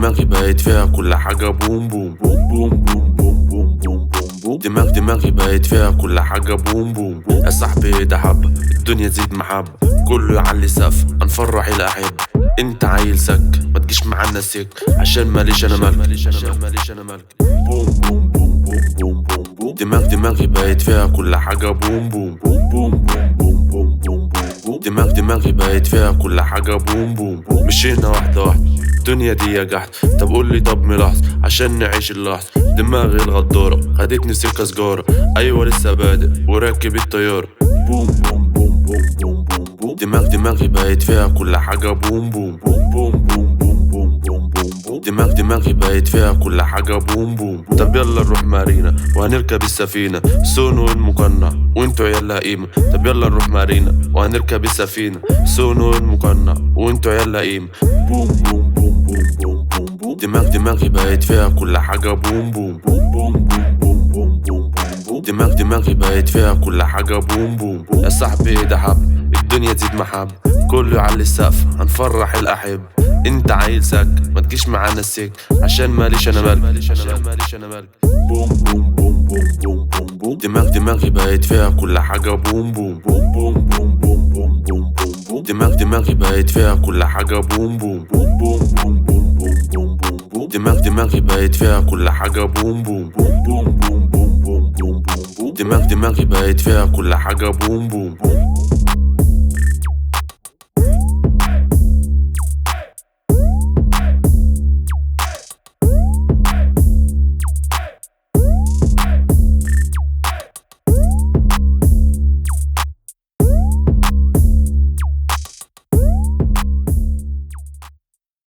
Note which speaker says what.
Speaker 1: دماغي بقت فيها كل حاجة بوم بوم بوم بوم بوم بوم بوم بوم بوم. دماغ دماغي بقت فيها كل حاجة بوم بوم. يا صاحبي ده حبة الدنيا تزيد محبة، كله يعلي سقف هنفرح الأحبة. انت عيل سك ما تجيش معانا سك، عشان ماليش انا مالك، عشان ماليش انا مالك. بوم بوم بوم بوم بوم بوم بوم. دماغ دماغي بقت فيها كل حاجة بوم بوم بوم بوم بوم بوم بوم بوم. دماغ دماغي بقت فيها كل حاجة بوم بوم. مشينا واحدة واحدة الدنيا دي يا جحد، طب قولي طب ملاحظ عشان نعيش اللحظة. دماغي الغدارة خدتني سكة سجارة، أيوة لسه بادئ وراكب الطيارة. بوم بوم بوم بوم بوم بوم بوم. دماغ دماغي بقت فيها كل حاجة بوم بوم بوم بوم بوم بوم بوم بوم بوم. دماغ دماغي بقت فيها كل حاجة بوم بوم. طب يلا نروح مارينا وهنركب السفينة، سونو المقنع وانتوا عيالها قيمة. طب يلا نروح مارينا وهنركب السفينة، سونو المقنع وانتوا عيالها قيمة. بوم بوم بوم بوم بوم بوم بوم. دماغ دماغي بقت فيها كل حاجة بوم بوم بوم بوم بوم بوم بوم بوم بوم. دماغ دماغي بقت فيها كل حاجة بوم بوم. يا صاحبي ده حب الدنيا تزيد محبة، كله يعلي السقف هنفرح الأحب. انت عيل سك ما تجيش معانا السك، عشان ماليش انا مالك، عشان ماليش انا مالك. بوم بوم بوم بوم بوم بوم بوم. دماغ دماغي بقت فيها كل حاجة بوم بوم بوم بوم بوم بوم بوم بوم بوم. دماغ دماغي بقت فيها كل حاجة بوم بوم بوم بوم بوم بوم بوم بوم بوم. دماغ دماغي بقت فيها كل حاجة بوم بوم بوم بوم بوم بوم بوم بوم بوم. دماغ دماغي بقت فيها كل حاجة بوم بوم.